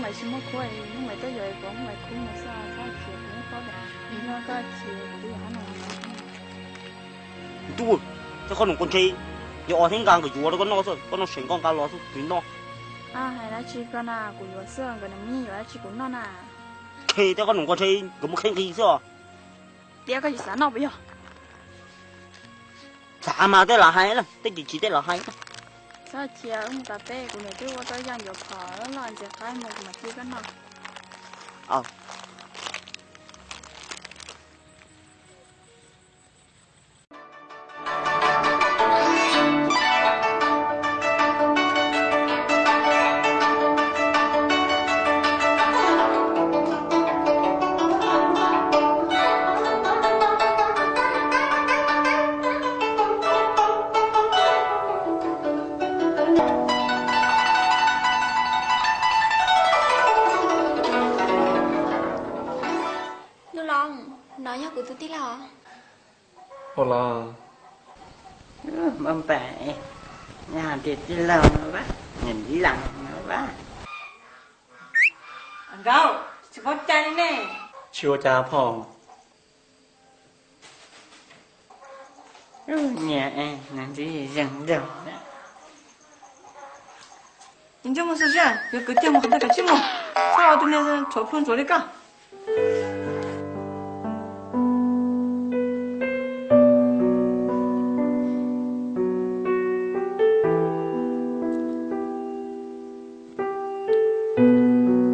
Tsis muaj khub, hnub lawv tuaj yuav kuv hnub lawv khub mus xwb, txhob chim, kuv yeej paub tias nws noj koj chim, kuv twb yuav hab no. Ntuj, tej qhov num kua ntshe yuav os thiab nqa nkawd yuav rau koj noj xwb, koj noj seem koj nqa los xwb twb noj. Hais dab tsi koj na, kuv yuav xwb, nkawd nws yeej yuav dab tsi kuv noj na. Tej qhov num kua ntshe nkawd muaj kheej nqi xwb os. Tias koj tsis xav noj puas yog? Xav mas tej los hais, tej chim chim tej los hais. Txhob chim, wb mus tas teb, kuv niam twb ua tau ib yam ncuav phom loj ntxias qaib mus, kuv mam cia koj noj. Nuj Loos, no yog kuv tus tij laug. Ua los, Npauj Npas, yog tias tij laug no vas, niam Ntxwj Lees no vas. Nkauj, tsis paub cai li ne. Tsis ua cas phauj. Niam, nws ntxim zeeg nraug. Ntsej muag xwb, yuav kwv tij mus qhov twg kav tsij mus, txhob ua tus niag tshuav plhu ntsuav li koj.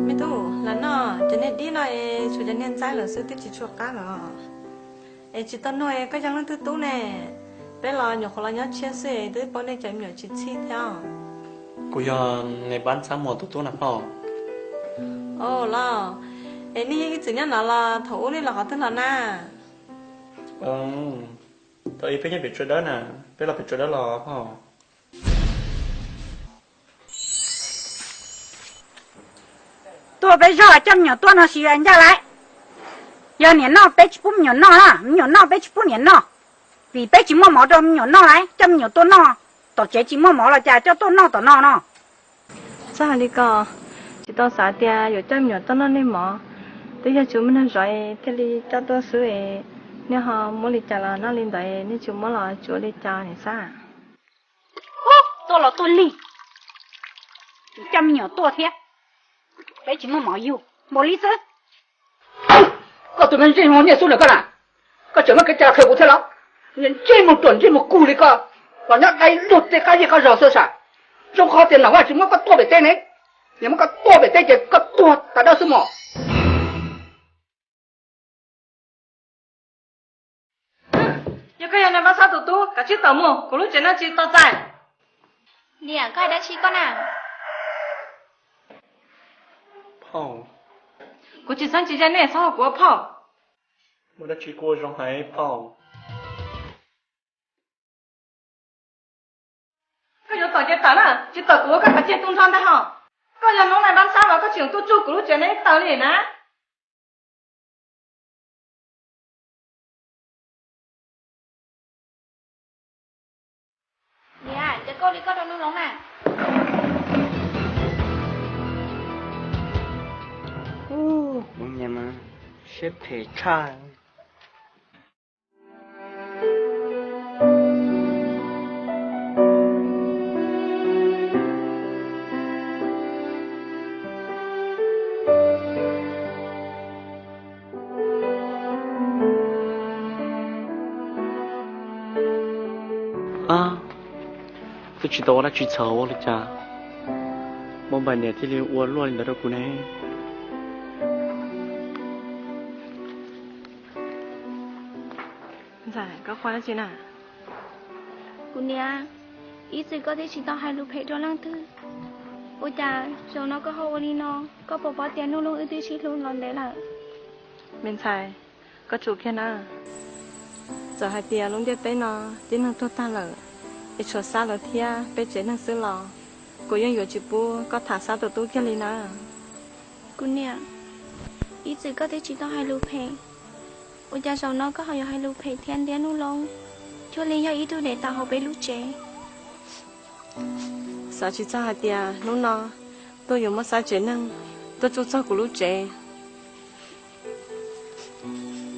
Me tub, lam noj cov niag dib no es tshuav cov niag ntxaib lawm xwb twb tsis tshua qab lawm. Es tsis tau nug es koj yog leej twg tub ne? Peb los nyuam qhuav los nyob tshiab xwb es twb paub nej cov me nyuam tsis txhij thiab. Kuv yog nws pab ntxhab muag tus tub na phauj. Ua los, es nej yeej ib txwm nyob no los thaum ub nej los qhov twg los na? Thaum ub peb nyob pem Tsua Dawb na, peb los pem Tsua Dawb los phauj. Tuaj peb zog coj me nyuam tuaj no tsis ncaj lawm. Yog niam noj peb tsis pub me nyuam noj na, me nyuam noj peb tsis pub niam noj, vim peb tsis muaj mov rau me nyuam noj lawm, coj me nyuam tuaj noj tom tsev tsis muaj mov los cas coj tuaj noj tom no no. Txhob hais li ko, tsis tau xav tias yuav coj me nyuam tuaj noj nej mov, twb yog tsis muaj neeg zov thiaj li coj tuaj xwb es, nej ho muab li cas los noj li ntawd, nej tsis muab los tsis ua li cas niam Xab. Tuaj los tuaj lig, coj me nyuam tuaj thiab, peb tsis muaj mov yug npaum li xwb. Koj tus me ntsej muag niaj xub ntawm koj na, koj tseem muaj kev cai qhia kuv thiab los? Ntsej muag ruam ntsej muag kug li koj, los nyob dai lug tej qab zej qab zog xwb sas. Zoo qhov tias nom Vaj tsis muab koj tuaj pem teb ne, yog muab koj tuaj pem teb ces koj tuag tas dawb xwb mog. Yog koj yog nais Npab Xab tus tub, kav tsij tawm mus, kuv lub tsev no tsis tau txais. Niam, koj hais dab tsi koj na? Phauj. Kuv tsis xeeb tsis ze nej, txhob hu kuv ua phauj. Muaj dab tsi kuj ua zoo hais phauj. Koj yuav tawm ces tawm na, tsis tawm kuv ua koj kav tsij tu nrho ntag hos. Koj yog noob nais Npab Xab los koj tseem tuaj tsuj kuv lub tsev no ib taw li na. Niam, cas koj ua li koj rau Nuj Loov na? Kuv niam mas siab phem tshaj. Twb tsis tau ua dab tsi txhaum ua li cas Npauj Npas niam thiaj li ua luaj li ntawd rau kuv ne? Ntxhais, koj quaj dab tsi na? Kuv niam, ib txwm koj twb tsis tau hais lus phem rau leej twg, ua cas zaum no koj ho ua li no? Koj puas paub tias Nuj Loov wb twb sib hlub los ntev lawm? Me ntxhais, koj tsum kiag na. Txawm hais tias lub ntiaj teb no tib neeg tuag tag lawm, es tshuav Xab lawv thiab peb tsev neeg xwb los, kuv yeej yuav tsis pub koj tham Xab tus tub kiag li na. Kuv niam, ib txwm koj twb tsis tau hais lus phem, ua cas zaum no koj ho yuav hais lus phem thiab ntiab Nuj Loov, cuag li yog ib tug dev tawm hauv peb lub tsev? Xav tsis txog hais tias hnub no tuaj yuav muab Xab tsev neeg tuaj tsuj txog kuv lub tsev.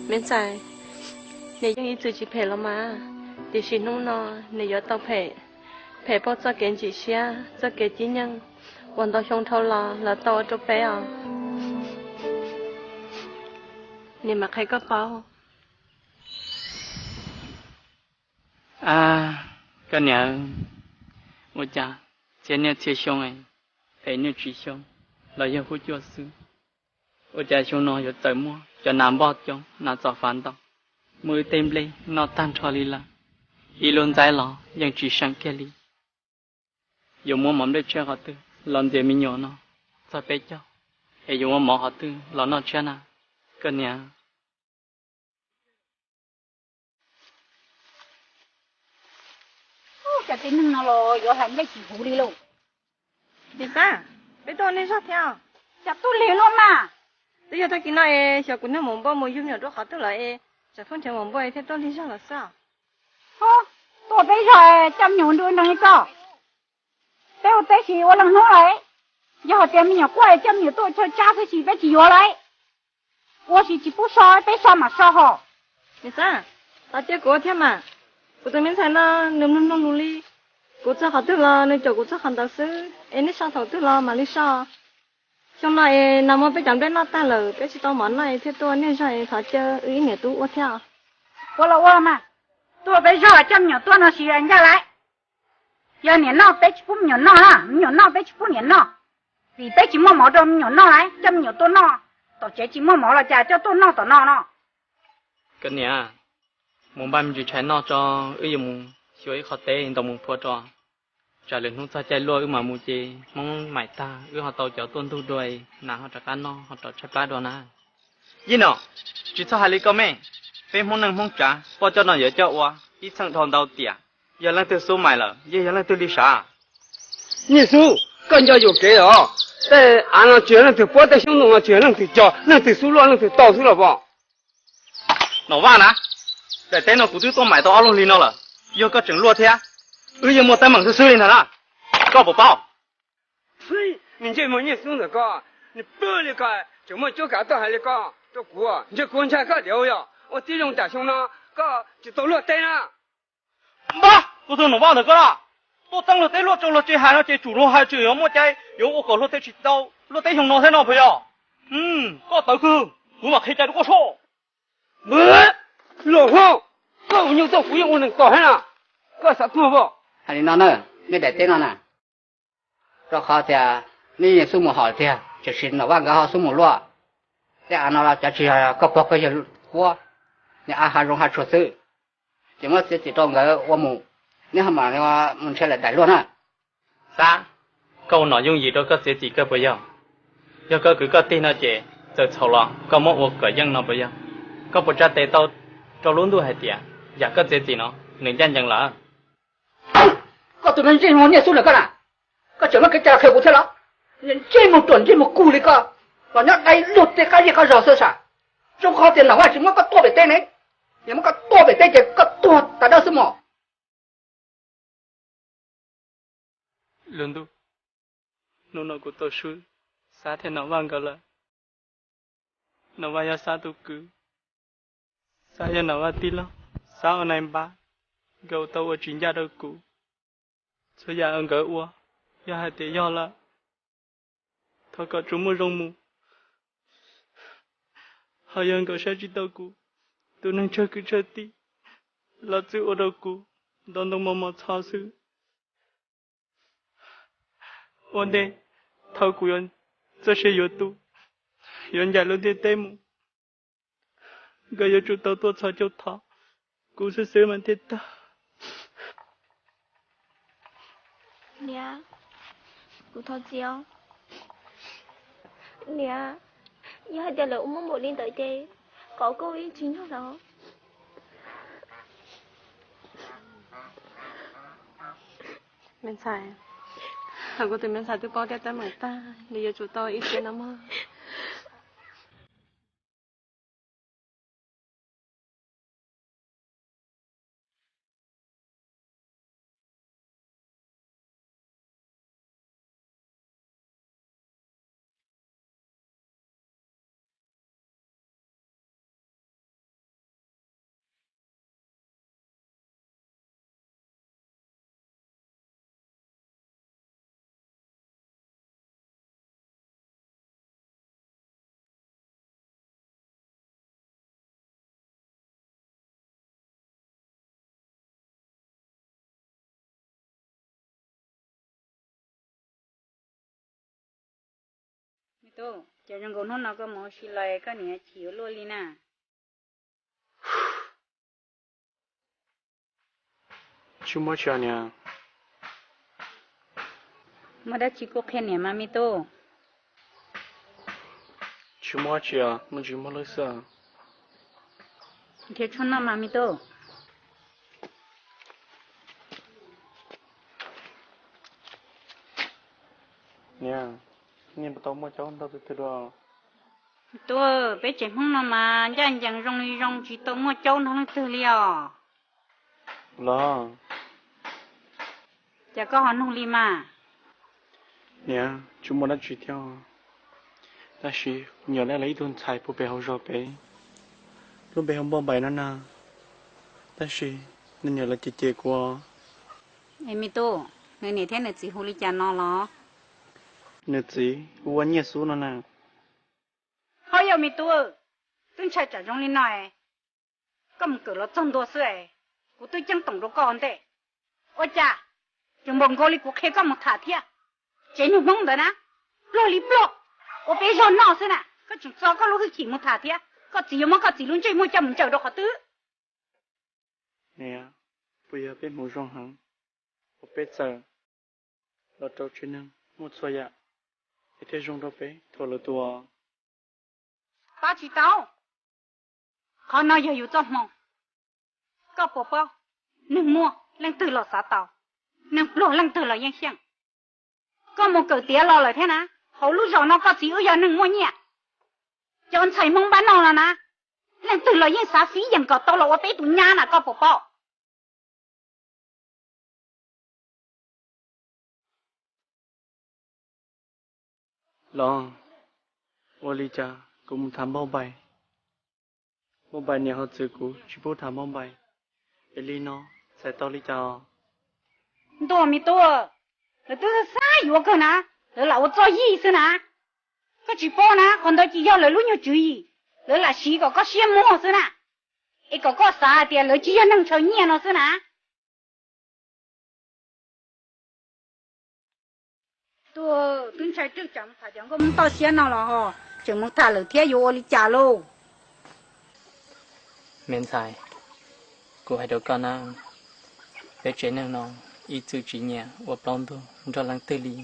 Me ntxhais, nws yeej ib txwm tsis phem los mas, tiam sis hnub no nws yuav tau phem, phem pauj txoj kev ntsim siab, txoj kev cib nyeej uas ntau xyoo dhau los lawv tau ua rau peb os. Niam mam qhia koj paub. A, koj niam, ua cas txhia niaj txhia xyoo, phem niaj tsis xyoo los yog huab cua xwb, ua cas xyoo no yuav txawm muaj cov nas npoj coob, nas txom fav ntau, muaj wb tej nplej noj tag nrho li lawm, ib lub ntxaib los yeej tsis seem kiag li. Yuav muab mov nplej tshiab qhov twg los ntxias me nyuam no txog peb caug, es yuav muab mov qhov twg los noj tshiab na, koj niam? Cas tej neeg no los yuav hlais nplej tsis huv li lauj. Niam xab, peb tuaj ua nej zog thiab. Cas tuaj lig luaj mas? Twb yog tag kis no es xyov kuv nrog maum npauj mus yug me nyuam rau qhov twg lawm es tsam phooj ywg maum npauj thiaj tuaj lig zog los xwb. Ho, tuaj peb zog coj me nyuam nrog ib txog. Peb ua teb tsis ua leej hnub lawm, yog hais tias me nyuam quaj coj me nyuam tuaj chaw tsab xwb ces peb tsis yuav lawm. Ua tsis tsis pub so, peb so mam so hos. Niam xab, tos cia kuv ua thiab mas. Kuv tus me ntxhais no nws mloog mloog lus li, kuv txog qhov twg los nws caum kuv txog qhov ntawd xwb, es nej so thaum twg los mam li so. Xyoo no es nas muab peb cov nplej noj tag lawm, peb tsis tau mov noj es thiaj tuaj ua nej zog es thov caw wb ib niam tub ua thiab. Ua los ua los mas, tuaj peb zog coj me nyuam tuaj no tsis ncaj lawm. Yog niam noj peb tsis pub me nyuam noj na, me nyuam noj peb tsis pub niam noj, vim peb tsis muaj mov rau me nyuam noj lawm, coj me nyuam tuaj noj tom tsev tsis muaj mov los cas coj tuaj noj tom no no. Koj niam, mus npaj me ntsis tshais noj tso, wb yuav mus xyuas ib qho teb ntaus mus phua tso. Tsam lwm hnub txog caij luaj wb mam mus ces Hmoob maim tag wb ho tau cov tuaj ntug dua, nas ho rov qab noj ho rov tshaib plab dua na. Yij nom, tsis txhob hais li koj me, peb Hmoob neej Hmoob tsav poj coj no yuav coj ua ib txheej dhau ntau tiam, yog leej twg xub mais lawm yeej yog leej twg li sav. Nyiaj Xub, koj nco yuam kev os, tej av no tsis yog leej twg puab, tej xyoob ntoo no tsis yog leej twg cog, leej twg xub luaj leej twg tau xwb los pom. Nom Vaj na, daim teb no kuv twb tuaj mais tau ob lub hli no lawm, yog koj tseem luaj thiab, wb yeej muaj teeb meem xwb xwb li ntag na, koj puas paub? Nws ntsej muag Nyiaj Xub ntawm ko, nws pw li ko, tseem muaj cuab kav tuaj hais li ko rau kuv, ntshe kuv ntshai koj diam yog ua tib zoo tam xyoo no koj tsis tau luaj teb na. Npab, kuv tus Nom Vaj ntawm koj na, tuaj txeeb luag teb luaj tsaus luag tsis hais no ces tsum luag hais tseem yuav muaj cai yuav ua kom luag teb tsis tau luaj teb xyoo no thiab no puas yog? Koj tawv kawg, kuv mam qhia cai rau koj soj. Los hlob, koj ua nyuj tuaj kuv yeej ua neeg tos thiab na, koj xav tuag pom. Hais li no na, nej daim teb no na, rau qhov tias nej yeej xub mus hom tiag, tiam sis Nom Vaj nkawd ho xub mus luaj. Tej av no cov tsis yog koj pog koj yawg puab, nws av hav zoov hav tsuag xwb, ces muab txiav txim rau nkawd ua mus, neb ho mam mus ntshe lawm daim luaj na. Xab, koj ua nom yooj yim rau koj txiav txim kawg puas yog? Yog koj kwv koj tij no ces txawm txhaum los koj muab ua kom yeej no puas yog? Koj puas tsa tes tau rau lub ntuj hais tias yam koj txiav txim no nws ncaj ncees lawm? Koj tus neeg ntsej muag Nyiaj Xub ntawm koj na, koj tseem muaj kev cai los qhia kuv thiab los? Ntsej muag ruam ntsej muag kug li koj, los nyob dai luag tej qab zej qab zog xwb sas. Zoo qhov tias Nom Vaj tsis muab koj tuaj pem teb ne, yog muab koj tuaj pem teb ces koj tuag tas dawb xwb mog. Lub ntuj, hnub no kuv tau swb Xab thiab Nom Vaj nkawd lawm. Nom Vaj yog Xab tus kwv, Xab yog Nom Vaj tij laug, Xab ua nai npab, nkawd tau ua tsis ncaj rau kuv. Txhua yam nkawd ua, yog hais tias yog lawm, thov kom tsuas muaj zoo mus. Ho yog nkawd saib tsis taus kuv, tus neeg tsawg kwv tsawg tij, los txwj ua rau kuv ntau ntoo mos mos txho xwb. Ua ntej thaum kuv yuav txoj sia yuav tu, yuav ncaim lub ntiaj teb mus, nkawd yuav tsum tau tuaj txhos caug thov kuv xwb xwb mas thiaj tag. Niam, kuv thov txim os. Niam, yog hais tias lawv ua muaj npaum li ntawd ces kom koj ua ib tsis nyog los. Me ntxhais, thaum kuv tus me ntxhais twb paub tias teeb meem tag, nws yuav tsum tau ib siab no mog. Tub, cas zoo nkaus hnub no koj mus ua si los koj niam chim ua luaj li na? Tsis muaj tsi niam. Muaj dab tsi kuj qhia niam mas me tub. Tsis muaj tsi, muaj ntsis muaj lub xwb. Nrhiav tshuaj noj mas me tub. Niam, nej puas tau muaj caub nrog leej twg dua? Tub, peb tsev Hmoob no mas ncaj ncees zoo li zoo tsis tau muaj caub nrog leej twg li os. Los, cas koj ho nug li mas? Niam, tsis muaj dab tsi thiab, tab sis kuv nyiam lawv ib tug ntxhais puag pem hauv zos pem, lub npe hu Npauj Npaim no na, tab sis nws niam lawv cem cem kuv. Es me tub, nws niam thiab nws txiv hu li cas no los? Nws txiv hu ua Nyiaj Xub no na. Ho yog me tub, twb ntshai tsam zoo li no es koj mus kawm los txog ntua xwb es kuv twb ceeb toom rau koj ua ntej. Ua cas tseem npaum nkaus li kuv qhia koj mus tham thiab? Tsev neeg Hmoob ntawd na, pluag li pluag, ua peb zog noj xwb na, koj tseem txo koj lub hwj chim mus tham thiab? Koj txiv yuav muab koj txiv lub ntsej muag coj mus ncaws rau qhov twg? Niam, puas yog peb hmoov zoo heev uas peb txawm los rau tsev neeg muaj txhua yam es thiaj zoo rau peb thaum lawv tuag? Pab tsis tau, qhov no yog yus txoj hmoo. Koj puas paub, neeg muaj leej twg los xav tau, neeg pluag leej twg los yeej xyeej. Koj mus kawm tiav los lawm thiab na, hauv lub zos no koj txiv wb yog neeg muaj nyiaj. Cov ntxhais Hmoob npab no los na, leej twg los yeej xav fiv yeem kom tau los ua peb tus nyab na, koj puas paub? Los, ua li cas kuv mus tham Npauj Npaim, Npauj Npaim niam ho txwv kuv tsis pub tham Npauj Npaim, es li no txhais tau li cas? Ntuj me tub, lawv twb xav yuav kawg na, lawv lam ua txoj yig xwb na. Koj tsis paub na, qhov ntawd ces yog lawv lub nyuag tswv yim, lawv lam siv kom koj siab muag xwb na, es kom koj xav hais tias lawv tsis yog neeg ntshaw nyiaj no xwb na. Tub, twb ntshai twb tsam tham cov nkauj Hmoob toj siab no los ho tseem mus tham lawm thiab yuav ua li cas lauj? Me ntxhais, kuv hais rau koj na, peb tsev neeg no ib txwm tsis nyiam ua plaub ntug nrog leej twg li,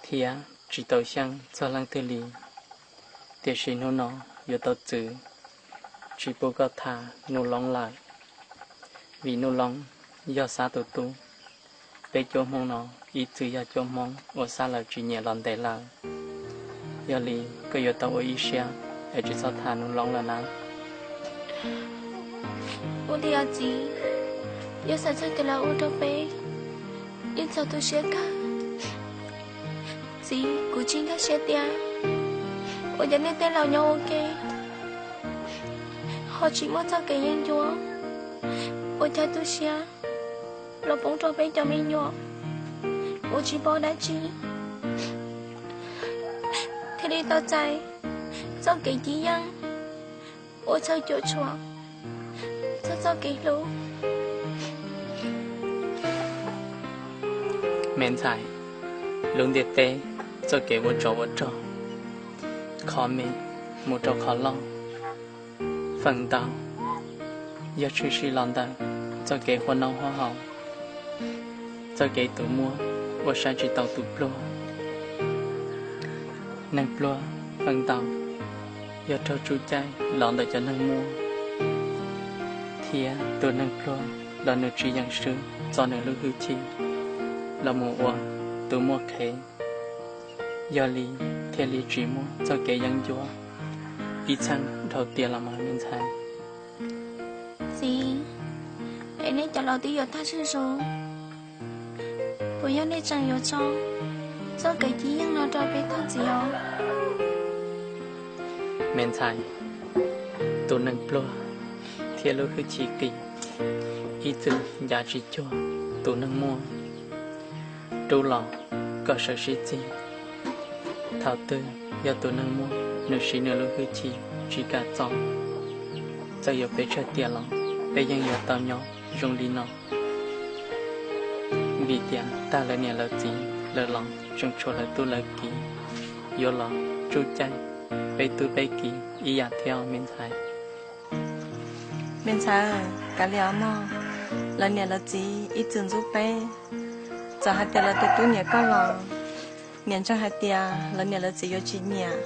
thiab tsis tau xyeej txog leej twg li. Tiam sis hnub no yuav tau txwv tsis pub koj tham Nuj Loob lawm, vim Nuj Loob yog Xab tus tub. Peb cuab Hmoob no ib txwm yog cuab Hmoob uas Xab lawv tsis nyiam los ntev lawm. Yog li koj yuav tau ua ib siab es tsis txhob tham Nuj Loob lawm na. Ua li os txiv, yog xav txog tias lawv ua rau peb yeej txog tu siab kawg. Txiv, kuv tsis nkag siab tias ua cas nej tej laus nyob ua ke ho tsis muaj txoj kev yeeb ncuab, ua cas tu siab los poob rau peb cov me nyuam uas tsis paub dab tsi, thiaj li tau txais txoj kev cib yeej uas txhaws cuam tshuam txog txoj kev hlub. Me ntxhais, lub ntiaj teb txoj kev ua tsov ua rog, qhov me mus rau qhov loj feem ntau yog tshwm sim los ntawm txoj kev huab noob huab haus, txoj kev tus muaj ua saib tsis taus tus pluag. Neeg pluag feem ntau yog raug tsuj caij los ntawm cov neeg muaj, thiab tus neeg pluag los nws tsis yeem swb txo nws lub hwj chim los mus ua tus muaj qhev. Yog li thiaj li tsis muaj txoj kev yeeb ncuab ib txheej dhau tiam los mas me ntxhais. Txiv, es nej cov laus twb yuav tag zej zog, puas yog nej tseem yuav tso txoj kev cib yeej no rau peb tag txiv os? Me ntxhais, tus neeg pluag thiab lub hwj chim qis ib txwm ncav tsis cuag tus neeg muaj. Rub los kom sawv sib txig. Thaum twg yog tus neeg muaj nws siv nws lub hwj chim tsis kam txo, txawm yuav pes tsawg tiam los peb yeej yuav tau nyob zoo li no. Vim tias tag lawv niam lawv txiv lawm los tseem tshuav lawv tub lawv kiv, yuav los tsuj caij peb tub peb kiv ib yam thiab me ntxhais. Me ntxhais, kav liam os mog, lawv niam lawv txiv ib txwm ntxub peb. Txawm hais tias lawv tus tub nyiam koj los niam ntseeg hais tias lawv niam lawv txiv yuav tsis nyiam,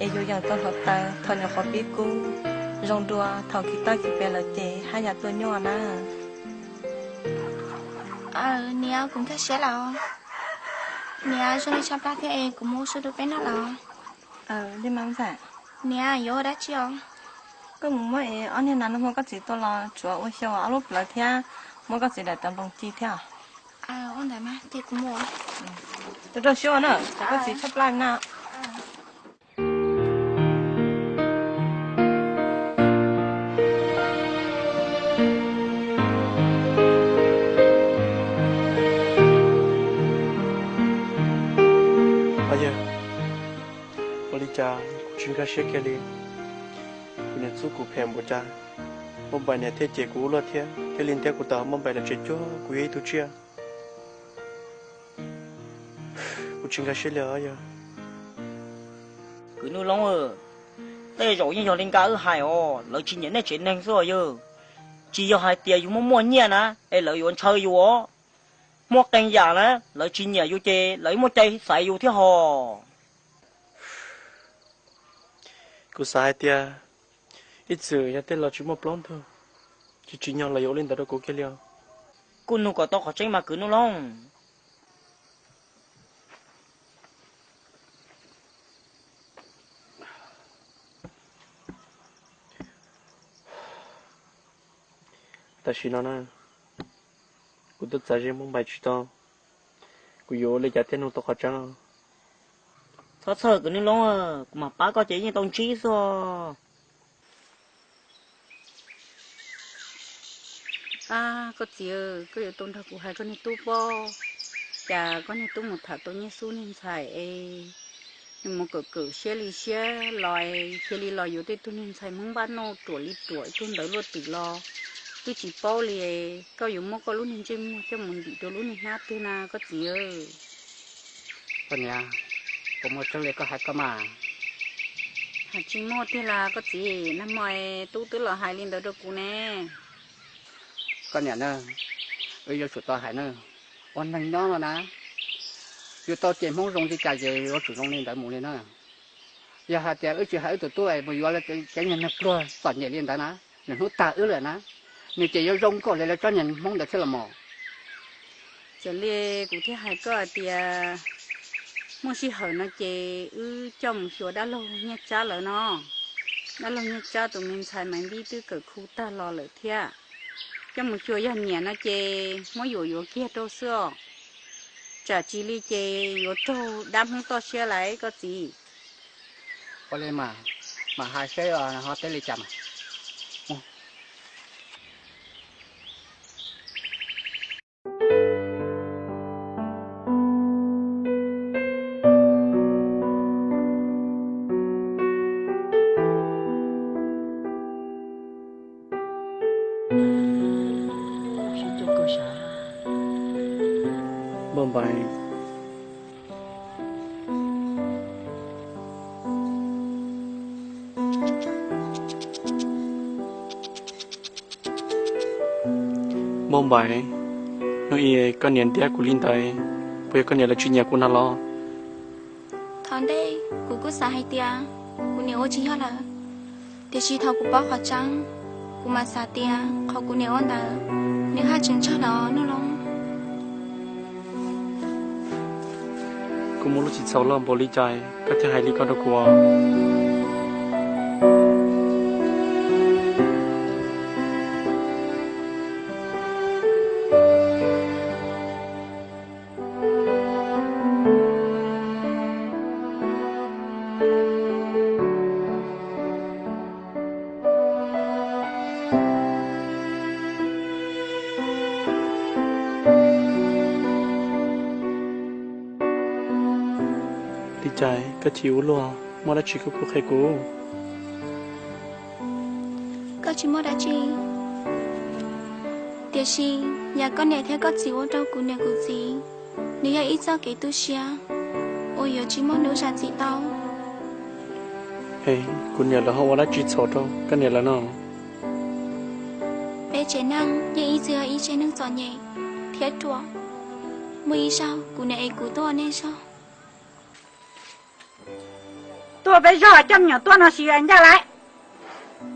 es yuav yeem tau hluav taws thaum nyuam qhuav pib kub. Zoo dua thaum kis toj kis pes lawm ces haj yam tuaj nyuaj na. Niam, kuv nkag siab lawm. Niam, zoo li tshaj plab thiab es kuv mus ua suab rau peb noj lawm. Niam, yuav ua dab tsi os? Koj mus muab ob niag nas no muab koj txiv tua los tsuav ua xyaw ob lub plawv thiab muab koj txiv daim tawv nploos ci thiab. Ua ntawd mas ces kuv mus. Rau rau siab na, koj txiv tshaj plab na. Yawg, ua li cas kuv tsis nkag siab kiag li? Kuv niam txub kuv phem npaum cas, Muaj Npais niam thiaj cem kuv ua luaj thiab, thiaj li ntiab kuv tawm hauv Muaj Npais lawv tsev cuag kuv yog ib tug tsiaj. Kuv tsis nkag siab li os yawg. Kwv Nuj Loob, tej zaum yeej yog li nkawd wb hais os, lawv tsis nyiam nej tsev neeg xwb os yawg. Tsis yog hais tias yus muaj muaj nyiaj na es lawv yuav ntshaw yus os. Muaj qee yam na, lawv tsis nyiam yus ces lawv muaj cai xaiv yus thiab hos. Kuv xav hais tias ib txwm yog tej los tsis muaj plaub ntug, tsis tsim nyog los yuav ua li ntawd rau kuv kiag li os. Kuj nug kom tau qhov tseeb mas Kwv Nuj Loob. Tam sim no na, kuv twb txav ze Muaj Npais tsis tau, kuv yuav ua li cas thiaj nug tau qhov tseeb? Txhob txhawj Kwv Nuj Loob, kuv mam pab koj ces yeej tau ntsib xwb. Koj txiv, koj yuav tau nrog kuv hais koj niag tub pob, cas koj niag tub mus tham tau niag xub niag ntxhais es nws mus kawm kawm siab li siab los es cia li los yuav tej tug niag ntxhais Hmoob npab noj ruam li ruam ib tug ntawd luaj twm los twb tsis paub li. Koj yuav muab koj lub niag ntsej muag coj mus ntim rau lub niag hnab twg na koj txiv? Koj niam, puas muaj tseeb li koj hais koj mas? Hais tsis muaj tiag las koj txiv, nag hmo tub twb los hais li ntawd rau kuv ne. Koj niam na, wb yuav tsum tau hais na, ua neeg nyob no na, yuav tau cem Hmoob zoo li cas ces yuav tsum zoo li ntawd mus li na. Yog hais tias wb tsis hais wb tus tub es mus yuav cov niag neeg pluag txom nyem li ntawd na, nws hnub tag wb lawm na, nws ces yuav zoo nkaus li lawv tsob niag Hmoob ntawd thiab los mas. Txawm li kuv thiaj hais koj hais tias muaj sij hawm no ces wb coj mus xyuas dab laug Nyiaj Tsab lawv no. Dab laug Nyiaj Tsab tus me ntxhais Maiv Npib twb kawm khu tag los lawm thiab. Coj mus xyuas yog nyiam no ces muab yuam yuav kiag rau xwb os. Tsam tsis li ces yuav raug dab Hmoob toj siab lawm koj txiv. Ua li mas, mam hais seb ho teb li cas mas. Npauj Npais, Npauj Npais, hnub ib koj niam ntiab kuv li ntawd, puas yog koj niam lawv tsis nyiam kuv na los? Thaum ntej kuv kuj xav hais tias kuv niam ua tsis yog lawm, tiam sis thaum kuv paub qhov tseeb, kuv mam xav tias qhov kuv niam ua ntawd, nws haj tseem tsawg los Nuj Loob. Kuv muaj lub txim txhaum loj npaum li cas koj thiaj hais li ko rau kuv? Li cas koj chim ua luaj, muaj dab tsi koj kuj qhia kuv. Koj tsis muaj dab tsi, tiam sis yam koj niam thiab koj txiv ua rau kuv niam kuv txiv, nws yog ib txoj kev tu siab. uas yuav tsis muaj hnub zam txim tau. Es kuv niam lawv ho ua dab tsi txhaum rau koj niam lawv no? Peb tsev neeg yeej ib txwm yog ib tsev neeg txom nyem thiab ruam. Muaj ib zaug kuv niam es kuv tuaj ua nej zog. Tuaj peb zog, coj me nyuam tuaj no tsis yuav ncaj lawm.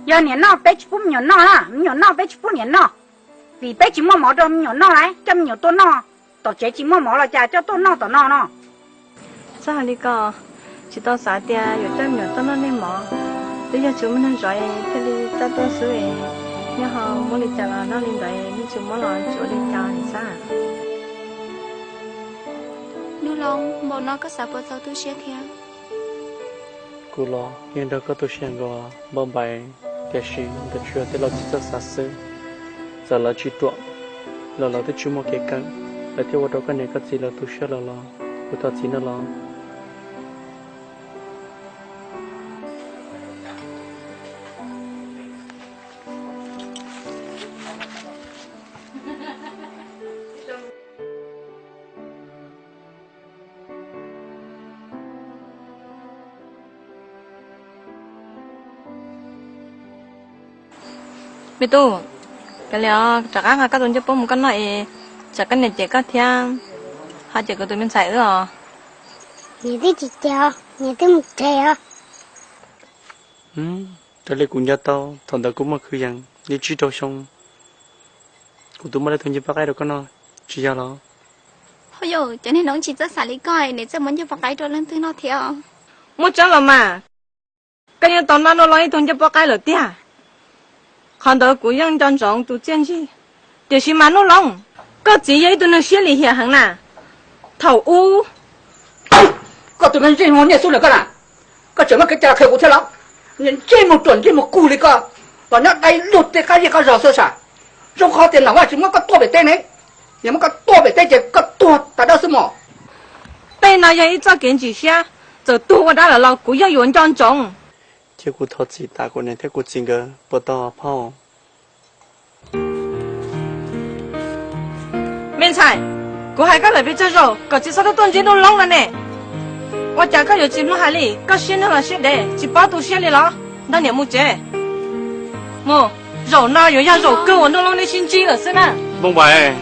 Yog niam noj peb tsis pub me nyuam noj na, me nyuam noj peb tsis pub niam noj, vim peb tsis muaj mov rau me nyuam noj lawm. Coj me nyuam tuaj noj tom tsev, tsis muaj mov los cas coj tuaj noj tom no no. Txhob hais li ko, tsis tau xav tias yuav coj me nyuam tuaj noj nej mov. Twb yog tsis muaj neeg zov thiaj li coj tuaj xwb. Nyob ho muab li cas los noj li ntawd, yeej tsis muab los tsis ua li cas li xwb. Hnub Loob, npaum no koj xav puas txaus tu siab thiab? Kuv los yeej nrog koj tu siab nkaus Npauj Npaim, tiam sis nkawd tsuas yog tej laus tsis txawj xav xwb. Txawm lawv tsis ruam los lawv twb tsis muaj kev kawm, lawv thiaj ua rau koj niam koj txiv lawv tu siab lawm los kuv thov txim nawb los. Me tub, kav liam os, rov qab nqa koj tus ncej puab mus koj noj es tsam koj niam cem koj thiab ho cem kuv tus me ntxhais wb os. Niam twb tsis cem os, niam twb mus tsev os. Raws li kuv nco tau thaum ntawd kuv muaj kwv yees li tsib rau xyoo, kuv twb muab lawv tus ncej puab qaib rau koj noj, tsis yog los? Ho yog cov niag no tsis txawj xav li koj, nws txawj muab ncej puab qaib rau leej twg noj thiab. Muaj tseeb los mas, koj yeej tau noj Nuj Loob ib tug ncej puab qaib lawm tiag. Qhov ntawd kuv yeej nco ntsoov tus txiaj ntsig. Tiam sis mas Nuj Loob, koj txiv yog ib tug neeg siab lim hiam heev na. Thaum ub koj tus me ntsej muag niaj xub lawm koj na, koj tseem muaj kev cai qhia kuv thiab los? Niag ntsej muag ruam ntsej muag kub li koj, los nyob dai lug tej qab zej qab zog xwb sas. Zoo qhov tias nom Vaj tsis muab koj tuaj pem teb ne, yog muab koj tuaj pem teb ces koj tuag tas dawb xwb mog. Tej no yog ib txoj kev ntsim siab, txawm tuag ua dab lawm los kuv yeej yuav nco ntsoov. Cia kuv thov txim tas kuv niam thiab kuv txiv nkawd puas tau phauj? Me ntxhais, kuv hais koj lawm pes tsawg zaus kom tsis txhob tuaj tuaj ntsib Nuj Loob no ne. Ua cas koj yuav tsis mloog hais li? Koj siab ntev los siab dev, tsis paub tu siab li los? Nrog niam mus tsev. Mus, zaum no yuav yog zaum kawg uas Nuj Loob nej sib ntsib lawm xwb na. Npauj Npaim.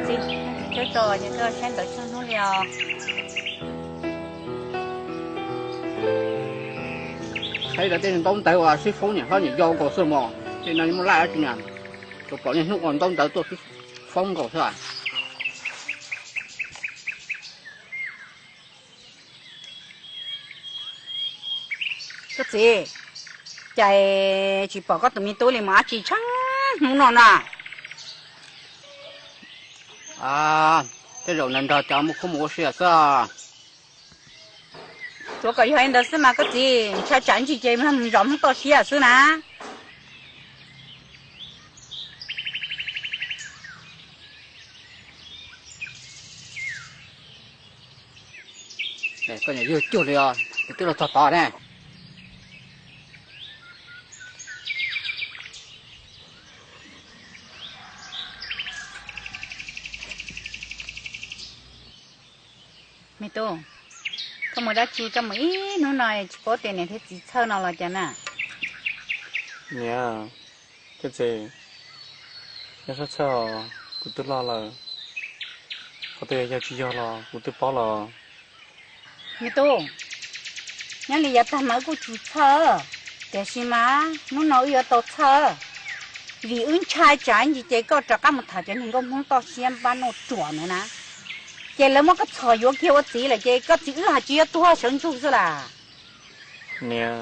Txiv, cov tso ces koj saib ntawv txog hnub li os. Saib lawv tej ntaub ntawv uas sib foob niam hlob niam yau nkaus xwb mog, tej no muaj laj dab tsi na, tsuas pom niaj hnub ua ntaub ntawv tuaj sib foob nkaus xwb. Koj txiv, cas tsis pom koj tus me tub li mas dab tsi tsheej hnub no na? Tej zaum nws nrog cov muaj khub mus ua si xwb. Tsuav kom yog li ntawd xwb mas koj txiv, ntshai tsam ntsis ces zov Hmoob toj siab xwb na. Koj niam yug cuag li os, tus twb los txog tod ne. Me tub, koj mus dab tsi koj mus ib hnub no tsis paub tias niam thiab txiv txhawj no los cas na? Niam, koj txiv, nyob txhob txhawj os, kuv twb loj lawm. Qhov twg yog tsis yog los kuv twb paub los. Me tub, nyob li yav tag mas wb kuj tsis txhawj, tiam sis mas hnub no wb yuav tau txhawj, vim wb ntshai tsam ntsis ces koj rov qab mus tham cov niag nkauj Hmoob toj siab npab noj ruam ntawd na. Ces lawv muab koj txhom yuav kiag ua txiv lawm ces koj txiv wb ho tsis yuav tuag sawv ntsug xwb las. Niam,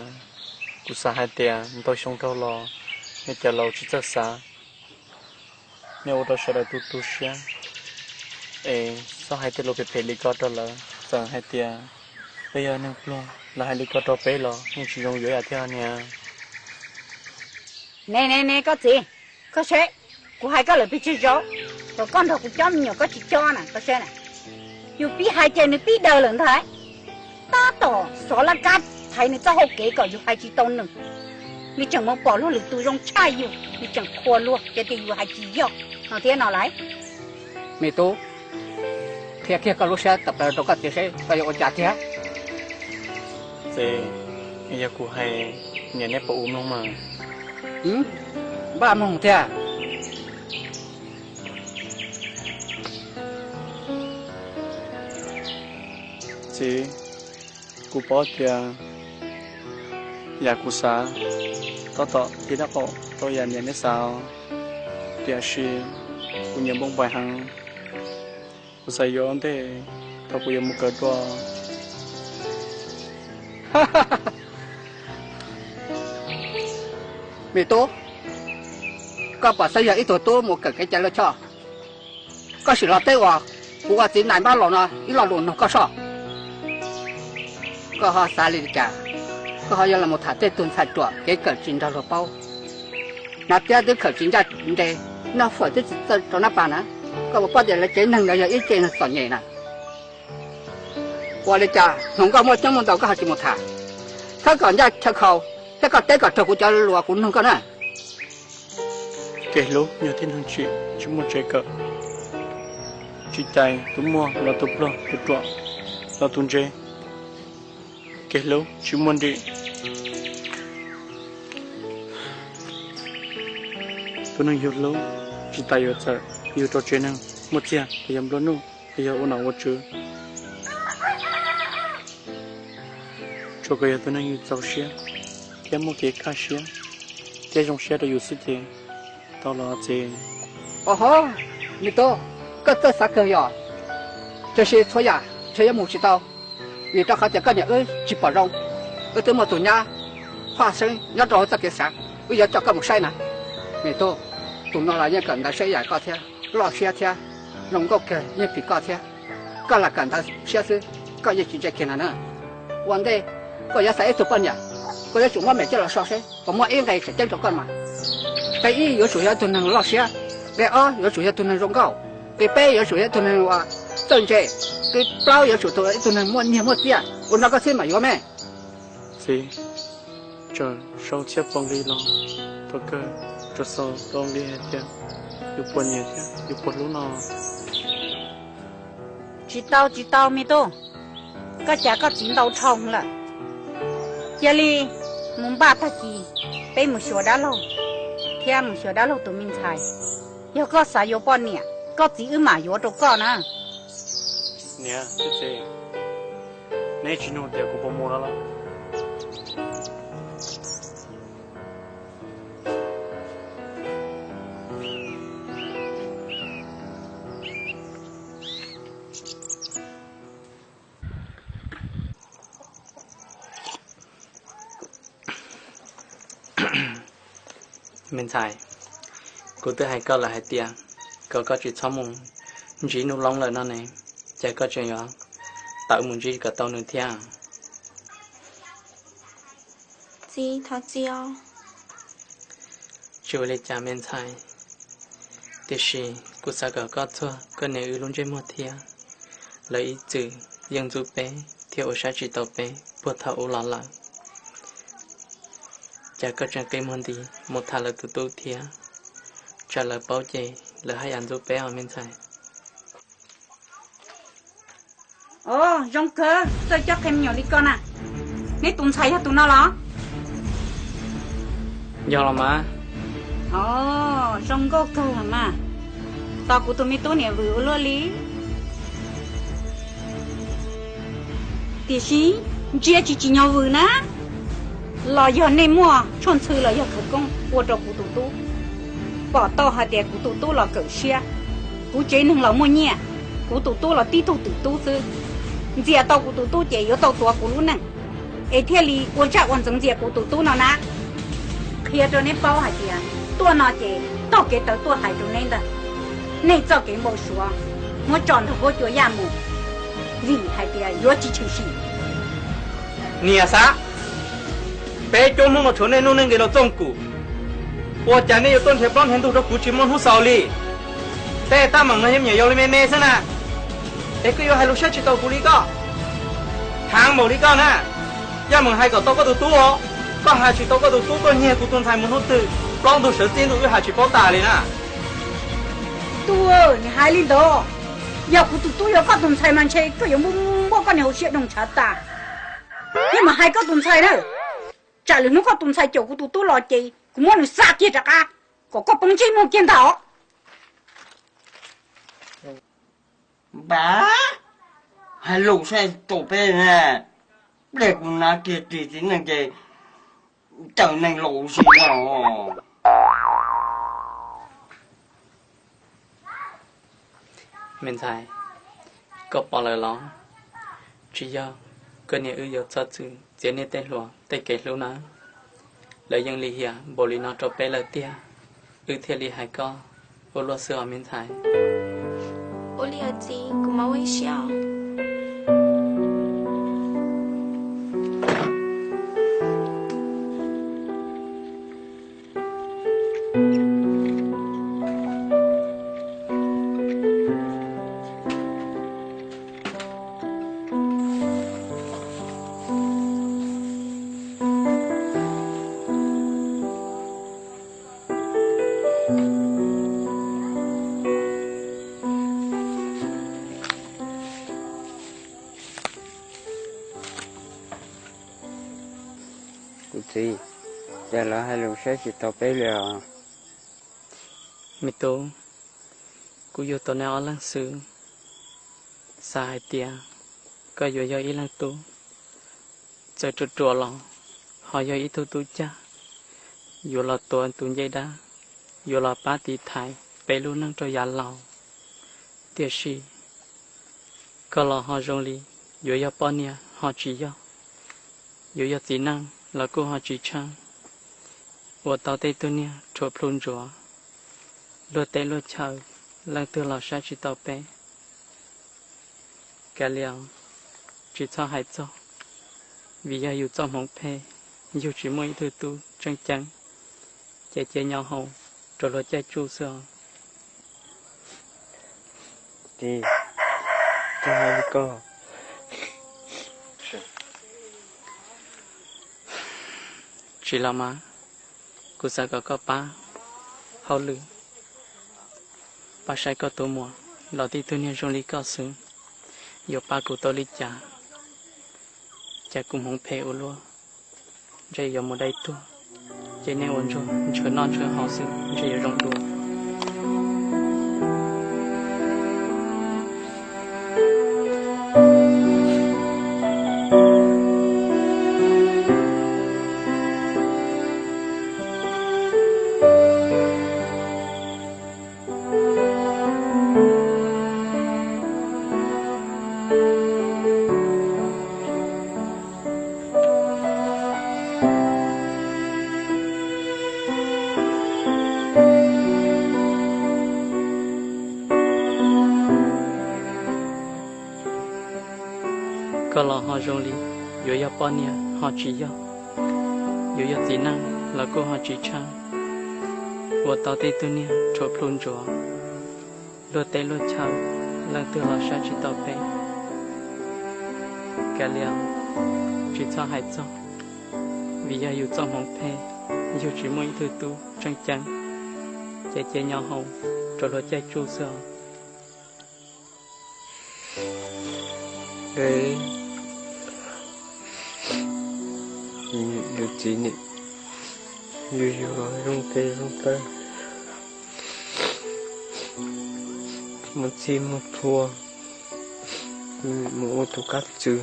kuv xav hais tias ntau xyoo dhau los nej cov laus tsis txawj xav, nej ua rau sawv daws tu tu siab, es txhob hais tej lus phem phem li ko rau lawv. Txawm hais tias peb yog neeg pluag, lawv hais li ko rau peb los yeej tsis zoo yuav yam thiab niam. Ne ne ne koj txiv, koj saib, kuv hais koj lawm pes tsawg zaus, kom koj nrog kuv coj me nyuam koj tsis coj na, koj saib na. Yus pib hais ces nws pib daws lawm ntag. Tab tom xov laj kab thaiv nws txoj hau kev kom yus hais tsis tau nws. Nws tseem mus pom luag lwm tus zoo tshaj yus, nws tseem qhuas luag ces tias yus hais tsis yog no thiab no lauj. Me tub, qhia kiag koj lub siab tawm plaws rau koj txiv seb koj yuav ua cas thiab. Txiv, yog kuv hais, niam neb puas ua mloog mas? Npaj mloog thiab. Txiv, kuv paub tias yam kuv xav tab tom tiv dab qaum rau yam niam neb xav, tiam sis kuv nyiam npauj npaim heev. Kuv xav yuav ua ntej thaum kuv yuav mus kawm dua. Me tub, koj pom xwb yog ib tug tub mus kawm kev cai loj choj. Koj sim los teb uas kuv ua txiv nais npab laus no ib lo lus nug koj soj. Koj ho xav li cas? Koj ho yuav los mus tham tej tug ntxhais ruam kev kawm tsis nrog luag paub, hnav tiab twb kawm tsis ncaj nres, noj fawm twb tsis txawj rau nab pas na. Koj puas paub tias lawv tsev neeg ntawd yog ib tsev neeg txom nyem na? Ua li cas hluas nkauj muaj coob muaj ntau koj ho tsis mus tham? Txhob kom ncaj chaw khaus thiab koj teb kom raug kuv cov lus kuv nug koj na. Kev hlub yog tib neeg tsim tsis muaj tsev kawm, tsis cais tus muaj los tus pluag, tus ruam los tus ntse. Kev hlub tsis muaj nrim. Tus neeg yug hlub tsis tas yuav txawm yug rau tsev neeg muaj txiag los yog nplua nuj los yog ua nom ua tswv. Tsuas kom yog tus neeg yug txaus siab thiab muaj kev kaj siab thiab zoo siab rau yus xwb ces tau los txiv. Oho, me tub, koj txawj xav kawg yog, tiam sis txhua yam ntshe yuav mus tsis tau, vim rau qhov tias koj niam wb tsis pom zoo. Wb twb muaj tus nyab Faj Xeeb nyob rau hauv txoj kev xav, wb yuav coj koj mus saib na. Me tub, tus no los yeej kawm ntawv siab yam koj thiab, loj siab thiab, zoo nkauj kawg yeej phim koj thiab. Koj lam kawm ntawv siab xwb, koj yeej tsis ntse kiag no na. Ua ntej koj yuav xaiv ib tug poj niam, koj yuav tsum muab mem coj los so seb puas muaj ib nqe tseem ceeb rau koj mas. Nqe ib yuav tsum yog ib tug neeg loj siab, nqe ob yuav tsum yog ib tug neeg zoo nkauj, nqe peb yuav tsum yog ib tug neeg uas txawj ntse, nqe plaub yuav tsum yog ib tug neeg muaj nyiaj muaj txiaj. Ua no koj xwb mam yuav me. Txiv, tseem sau txhiab pua nqi los thaum kawg, tsuas xaus rau nqi hais tias yus puas nyiam thiab yus puas hlub no. Tsis tau tsis tau me tub, koj cas koj txiv ntau dhau lawm. Cia li mus npaj tag kis peb mus xyuas dab laug thiab mus xyuas dab laug tus me ntxhais. Yog koj xav yuav poj niam, koj txiv wb mam yuav rau koj na. Niam, txiv, neb tsis nug tias kuv puas mus no los? Me ntxhais, kuv twb hais koj lawm hais tias kom koj tsis txhob mus ntsib Nuj Loob lawm no ne, cas koj tseem yuav tawm mus ntsib kom tau nws thiab? Txiv, thov txim os. Tsis ua li cas me ntxhais, tiam sis kuv xav kom koj txuag koj niam wb lub ntsej muag thiab. Lawv ib txwm yeej ntxub peb thiab ua saib tsis taus peb puag thaum ub los lawm. Cas koj tseem qi muag nti mus tham lawv tus tub thiab? Tsam lawv paub ces lawv haj yam ntxub peb os me ntxhais. Os, zoo kawg txawj coj qhia me nyuam li koj na. Neb tus ntxhais yog tus no los? Yog los mas. Os, zoo nkauj kawg los mas. Tos kuv tus me tub niam vwm ua luaj li. Tiam sis ntsia tsis tsim nyog vwm na, los yog nej muaj tshuaj ntxhw los yog khawv koob ua rau kuv tus tub. Pom tau hais tias kuv tus tub los kawm siab, kuv tsev neeg los muaj nyiaj, Kuv tus tub los tib tug twm tub xwb, ntxias tau kuv tus tub ces yuav tau tuav kuv lub neej, es thiaj li ua ntsaj ua ntxeev ntxias kuv tus tub no na. Qhia rau neb paub hais tias tuaj no ces taug kev tawv tuaj hais rau neb ntag. Nej txoj kev npau suav muab tso nrog huab cua yaj mus, vim hais tias yuav tsis tshwm sim. Niam Xab, peb cuab Hmoob no tshuav nej nuj neej nqis los txooj kum, ua cas nej yuav tuaj nrhiav plaub nrhiav ntug rau kuv tsis muaj hnub xaus li? Tej tab meeg no yeej me nyuam yaus li me me xwb na, es koj yuav hais lus saib tsis taus kuv li koj, heev npaum li koj na. Yaj meem hais kom tau koj tus tub os, koj hais tsis tau koj tus tub tuaj nyiag kuv tus ntxhais mus hnub twg plaub ntug sawv txij ntuj wb hais tsis paub tas li na. Tub, nim hais li ntawd, yog kuv tus tub yog koj tus ntxhais mas ntshe koj yuav muab koj niag hauv siab doog ntshav tas. Yog mas hais koj tus ntxhais na, tsam lwm hnub koj tus ntxhais caum kuv tus tub los ces kuv muab nws xa kiag rov qab, kom koj poob ntsej muag kiag ntag os. Npam, hais lus saib tau peb na, pliag kuv hnav kiag ris txiv neej ces cawm neeg los ua si no. Me ntxhais, koj pom lawm los? Tsis yog koj niam wb yuav txhob txwm txiav niaj tej hluas tej kev hlub na. Lawv yeej lim hiam npaum li no rau peb lawm tiag, wb thiaj li hais koj ua luaj xwb os me ntxhais. Ua li os txiv, kuv mam ua ib siab os. Kuv txiv, cas lawv hais lus saib tsis taus peb li os? Me tub, kuv yug tau nej ob leeg xwb, xav hais tias koj yuav yog ib leeg tub, txawm ruam ruam los ho yog ib tug tub cag, yuav los tuav tus ncej dab, yuav los pab tiv thaiv peb lub neej rau yav laus. Tiam sis koj los ho zoo li yuav yog poj niam ho tsis yog, yuav yog txiv neej los kuj ho tsis tsheej, ua tau tej tug niag rhuam plhu ntsuav, luag teb luag chaw, leej twg los saib tsis taus peb. Kav liam, tsis txhob hais txog, vim yog yus txoj hmoov phem, yug tsis muaj ib tug tub tseem ceeb, ces cia nyo haus rau luag caij tsuj xwb os. Txiv, tsis hais li ko. Tsis los mas, kuv xav kom koj pab hauj lwm, pab saib koj tus muam los tib tug niag zoo li koj xwb, yuav pab kuv tau li cas? Cas kuv hmoov phem ua luaj, ntshe yuav mus dai tuag, ces nej ua ntsuag ntshaw noj ntshaw haus xwb ntshe yuav zoo dua. Koj los ho zoo li yuav yog poj niam ho tsis yog, yuav yog txiv neej los kuj ho tsis tsheej, ua tau tej tug niag rhuam plhu ntsuav, luag teb luag chaw, leej twg los saib tsis taus peb. Kav liam, tsis txhob hais txog, vim yog yus txoj hmoov phem, yug tsis muaj ib tug tub tseem ceeb, ces cia nyo haus rau luag caij tsuj xwb os. Yus txiv nim yus yug zoo tes zoo taw, muaj txhij muaj txhua, mus ua tus kab txwv.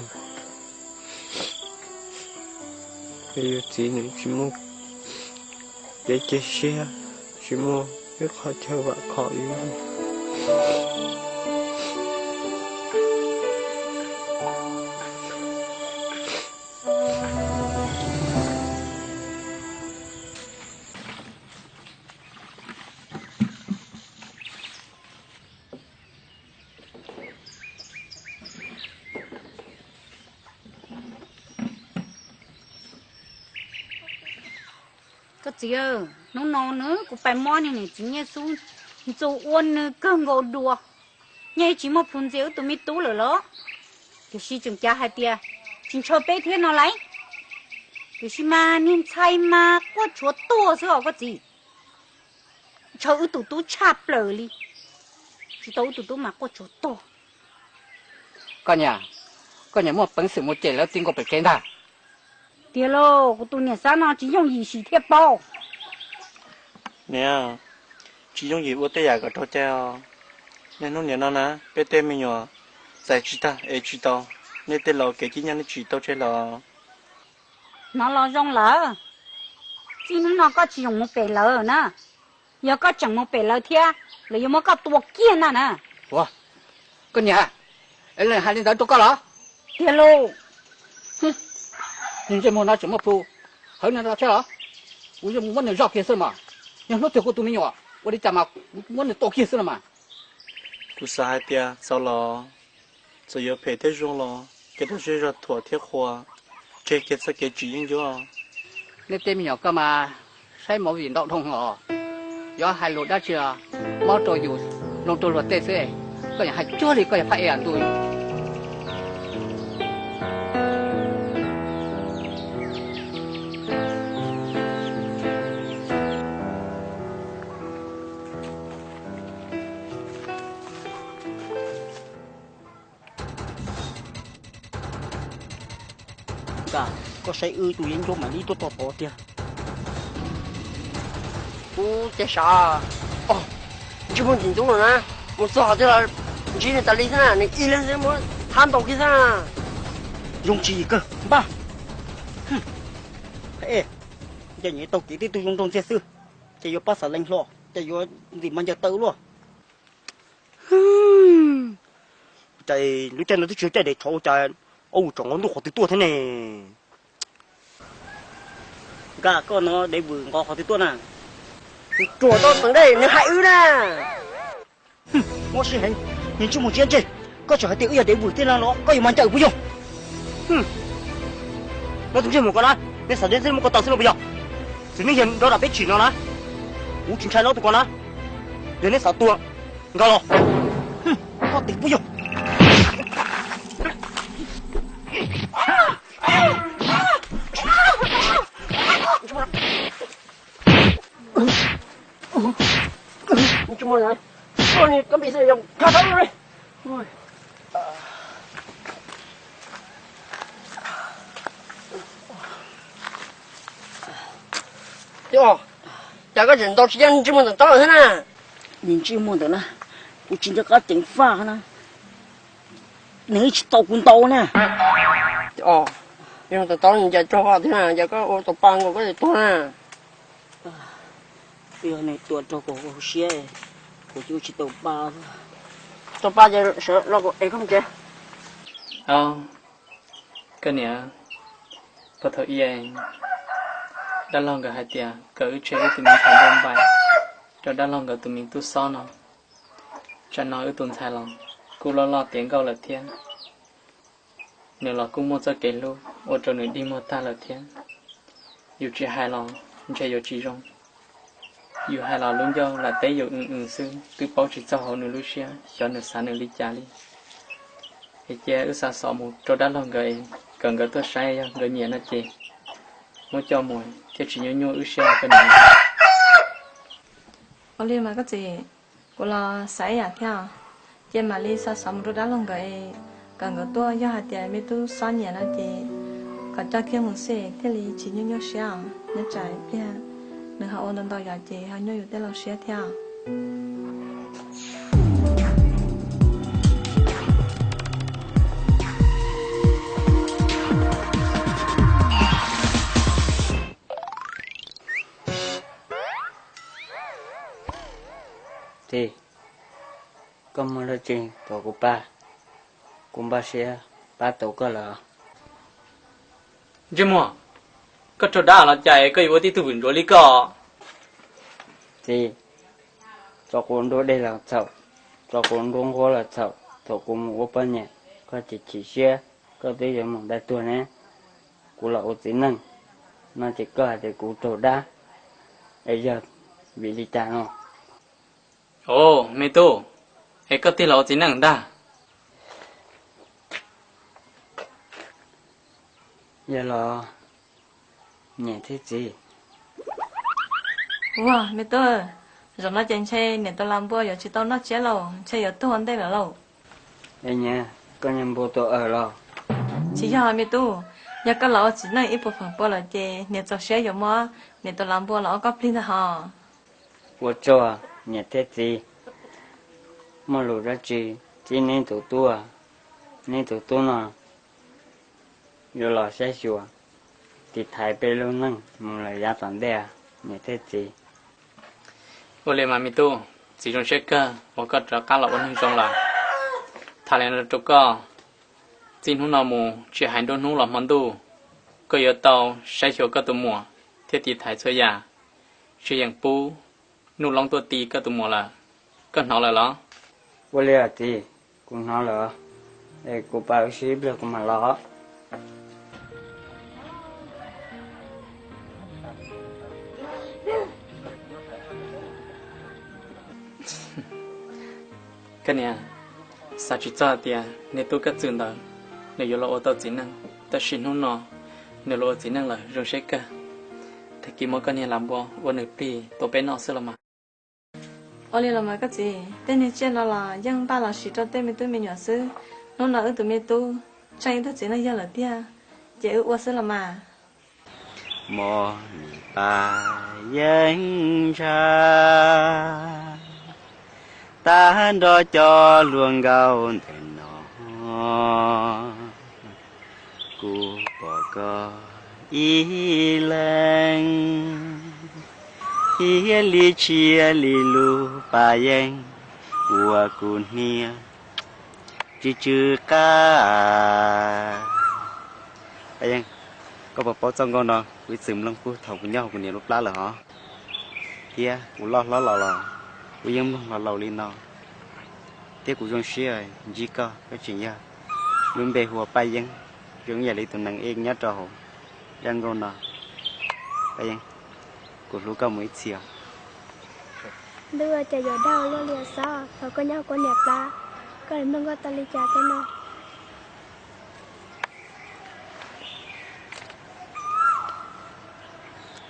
Yus txiv nim tsis muaj kev cia siab, tsis muaj ib qho chaw vam khom yus. Koj txiv, hnub no nws kuv pais mob niag niam txiv Nyiaj Xub ntxuag ua nws kawg nkaus dua. Nyiaj tsis muaj plhus ntxias wb tus me tub lawm los? Tiam sis tseem cav hais tias tsis ntshaw peb thiab no lauj. Tiam sis mas niag ntxhais mas quaj tshuav tuag xwb os koj txiv. Ntshaw wb tus tub tshaj plaws li, tsis tau wb tus tub mas quaj tshuav tuag. Koj niam, koj niam muaj peev xwm mus cem lawv ti nkaus pem kev ntag. Tiag lauj, kuv tus niam xab no tsis yooj yim sim thiaj paub. Niam, tsis yooj yim ua tej yam kom raug cai os. Niaj hnub niam no na, peb tej me nyuam txais tsis tag ev tsis tau, nej tej laus kev cib nyog nej tsis tau tseg los? Hnov los zoo lawm, txij hnub no koj tsis zoo mus pem lawv na. Yog koj tseem mus pem lawv thiab, lawv yuav muab koj tua kiag ntag na. Ua, koj niam, es leej hais li ntawd rau koj los? Tiag lauj. Niag ntsej muag no tseem muaj plhus hawv no thiab los? Kuv yuav mus muab nws zoj kiag xwb mas. Yog hnub twg kuv tus me nyuam ua li cas mas kuv muab nws tua kiag xwb no mas. Kuv xav hais tias txaus los, txawm yuav phem thiab zoo los, kev rau zej zog thuam thiab qhuas, tseg kiag txoj kev tsis yeeb ncuab. Nej tej me nyuam koj mas saib movie ntau dhau os. Yuav hais lus dab tsi los mob rau yus, loo rau luag tej xwb. Koj yog hais cuag li koj yog phab ej ntuj. Nkaj, koj saib wb tus yeeb ncuab mam li tuaj tos tod tiag. Kuv ces sav, ntsej muag ntxim ntxub no na, mus txog qhov twg los ntsib nws tas li xwb na, nws ib leeg xwb muab thab ntaus kiag xwb na. Zoo tsis kawg npaj. Ncaim nyiam tau kev tej tug zoo nraug ntxiag xwb, ces yuav pab xav lees hlo, ces yuav ntxim mas ncaws taw luaj. Cas lub caij no twb tsis yog caij dev tshauv, cas ob vus tsom nqo ntuj qhov twg tuaj thiab ne? Nkaj, koj no dev vwm nqo qhov twg tuaj na? Ruam tau teev dej nws hais wb na. Mob siab heev, niag ntsej muag tsiab ntseg, koj tseem hais tias wb yog dev vwm thiab no los koj yuav mas ncaws puas yog? Los tus ntsej muag ko na, nej xav deb xwb muab ko taw xwb los puas yog? Txwm nej yog nrov dam peb tsim no na, kuv tsis ntshai los tus ko na. Yog nej xav tua, nkag los. Koj tes puas yog? Cas koj tseem ntaus tsis yeej ntsej muag ntawm taub lawm thiab na? Nws ntsej muag ntawm na, kuv tsis nco qab ceev faj na, nws tsis tau kuv ntaus na. Yog tus taub nws ncaim raug thiab na, cas koj ua tau pa nkaus koj tsis tuag na? Twb yog nws tua raug kuv hauv siab, kuv cia tsis tau pa. Tau pa ces sawv los kuv ev koj mus tsev. Au, koj niam, puag thaum ub dab laug nkawd hais tias kom wb tseg wb tus me ntxhais npauj npaim rau dab laug nkawd tus me tub xob no. Tsam no wb tus ntxhais los kuj loj loj tiav nkauj lawm thiab. Nws los kuj muaj txoj kev hlub ua rau nws dig muag tag lawm thiab. Yus tsis hais los ntshe yuav tsis zoo. Yus hais los lub ncauj lam teb yus w w xwb twb paub tsis txog hauv nws lub siab xyov nws xav nws li cas li. Es cia wb xa xov mus rau dab laug nkawd, kom nkawd tuaj saib yog nkawd nyiam no ces muab coj mus thiaj tsis nyuaj nyuaj wb siab koj niam. Ua li mas koj txiv, kuv los xav ib yam thiab. Ces mam li xa xov mus rau dab laug nkawd, kom nkawd tuaj, yog hais tias me tub xob nyiam no ces kom coj kiag mus xwb thiaj li tsis nyuaj nyuaj siab os. Nyob tsam pliag nws ho ua ntau ntau yam ces ho nyuaj yus tej laus siab thiab. Txiv, koj muaj dab tsi thov kuv pab, kuv npaj siab pab tau koj lawm. Ntsej muag, koj raug dab los cas koj yuav ua tib tug vwm ntsuav li koj? Txiv, txawm kuv nruab dej los txhaum, txawm kuv nruab nqhuab los txhaum, thaum kuv mus ua poj niam koj ces chim siab, koj twb yuav mus dai tuag ne. Kuv los ua txiv neej no ces koj hais tias kuv raug dab, Es yog vim li cas no? Au, me tub, es koj tig los ua txiv neej ntag? Yog los niam thiab txiv. Ua me tub, zaum no ces ntshe niam tus las npua yuav tsis tau noj tsiab lauj, ntshe yuav tuag ua ntej lawm lauj. Es niam, koj niag npua tus awm los? Tsis yog me tub, yog koj los ua txiv neej ib puas feem pua lawm ces niam txaus siab yuav muab niam tus las npua los ua koj plig ntag hos. Ua tsaug niam thiab txiv, muaj lus dab tsi txib neb tus tub, neb tus tub no yuav los saib xyuas tiv thaiv peb lub neej mus lawm yav tom ntej, niam thiab txiv. Ua li mas me tub, txiv zoo siab kawg uas koj rov qab los ua neeg zoo lawm. Tham li no rau koj, txij hnub no mus tsis hais nruab hnub los hmo ntuj, koj yuav tau saib xyuas koj tus muam thiab tiv thaiv txhua yam, tsis yeem pub Nuj Loob tuaj ti koj tus muam lawm. Koj hnov lawm los? Ua li os txiv, kuv hnov lawm, es kuv pab ua si ib pliag kuv mam los. Koj niam, xav tsis txog tias niag tub Kab Txwm ntawd nws yuav los ua tau txiv neej, tab sis hnub no nws los ua txiv neej lawm zoo siab kawg. Tag kis muab koj niag las npua ua nws plig tua peb noj xwb los mas. Ua li los mas koj txiv, tej niag tsiaj no los yeej npaj los siv rau tej me tub me nyuam xwb. Hnub no wb tus me tub tseem ib tug txiv neej yawg lawm tiag, ces wb ua xwb los mas. Mog nim pab yeeb ntsha tag nrho cov hluas nkauj ntawm no, kuv pom koj ib leeg thiaj li tshiab li lub pab yeeb uas kuv hnia tsis tsw qab. Pab yeeb, koj puas paub txoj nkauj no kuv ib txwm mloog puag thaum kuv nyob hauv kuv niam lub plab lawm hos? Thiab kuv loj hlob los los kuv yeej mloog los laus li no, thiab kuv zoo siab ntsib koj, koj tseem yog lub npe hu ua Paj Yeeb, zoo ib yam li tus nees ej nyob rau hauv zaj nkauj no. Paj Yeeb, kuv hlub koj mus ib txhis os. Ntuj, cas yuav dag luaj li xwb, thaum koj nyob hauv kuv niam plab, koj li mloog nkauj tau li cas thiab no?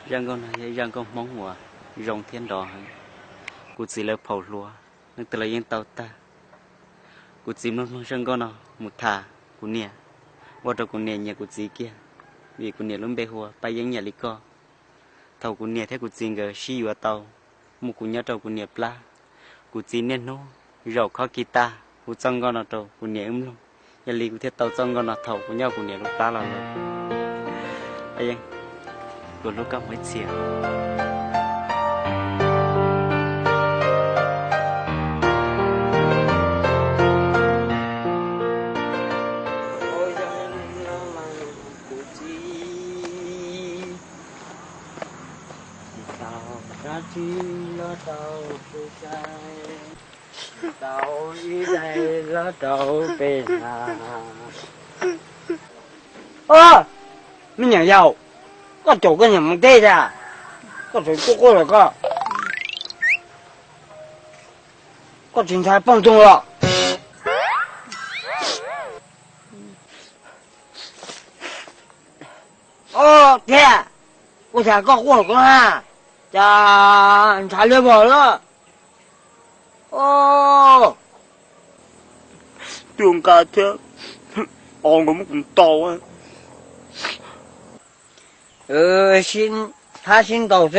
Zaj nkauj no yog ib zaj nkauj Hmoob uas zoo thiab nrov heev. Kuv txiv lawv phaum hluas, leej twg los yeej tau tag. Kuv txiv mloog mloog zaj nkauj no mus tham kuv niam, ua rau kuv niam nyiam kuv txiv kiag, vim kuv niam lub npe hu ua Paj Yeeb yam li koj. Thaum kuv niam thiab kuv txiv nkawd sib yuav tau, muaj kuv nyob rau kuv niam plab, kuv txiv niaj hnub zaum khob kis tas hu txoj nkauj no rau kuv niam wb mloog. Yog li kuv thiaj tau txoj nkauj no thaum kuv nyob kuv niam lub plab los lawm. Paj Yeeb, kuv hlub koj mus ib txhis. Tau ib daim los rau peb na. Au, me nyuam yaus, koj caum koj niam mus teb tas, koj tseem tuaj quaj los koj, koj tsis ntshai poj ntxoog los? Au, tiag, ua cas koj quaj koj na, cas ntshav liab vog lawm? Au, twb nqa thiab, o nkawd muab kuv ntaus. Thab sib ntaus xwb,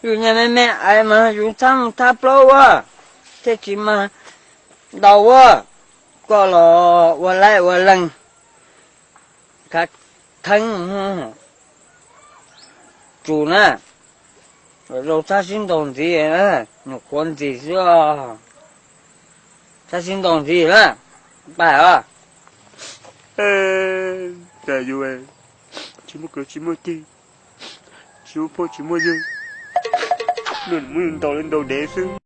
yus niag me me ais mas yus thab mus thab plaub ua, thiaj tsis mas ntaus ua, koj los ua laib ua leeg, khav theeb tsum na. Los thab sib ntaus ntxiv, nyuam qhuav ntxim xwb os. Thab sib ntaus ntxiv na, paj os. Cas yus tsis muaj kwv tsis muaj tij, tsis muaj phooj tsis muaj ywg, muab yus ntaus li ntaus dev xwb.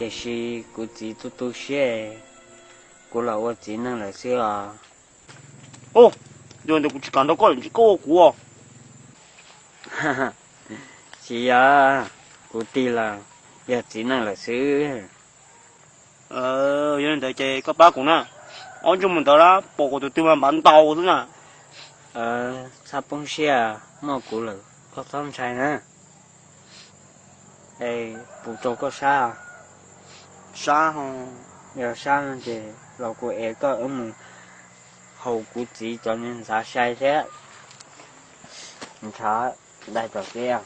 Tiam sis kuv txiv tu tu siab, kuv los ua txiv neej lawm xwb os. Ub, yog ntawd kuv tsis kam nrog koj lawm, koj ua kuv os. Tsis yog, kuv tig los yog txiv neej lawm xwb. Yog li ntawd ces koj pab kuv na, ob ntsej muag ntawd lab pom kuv tus twg mas npaj ntaus xwb na. Txhob poob siab, muaj kuv lawm koj txhob ntshai na. Es puas rau koj sab? Sab, yog sab no ces los kuv ev koj wb mus haus kuv txiv cov niag ntxav sai thiab. Ntshav dai tom teb.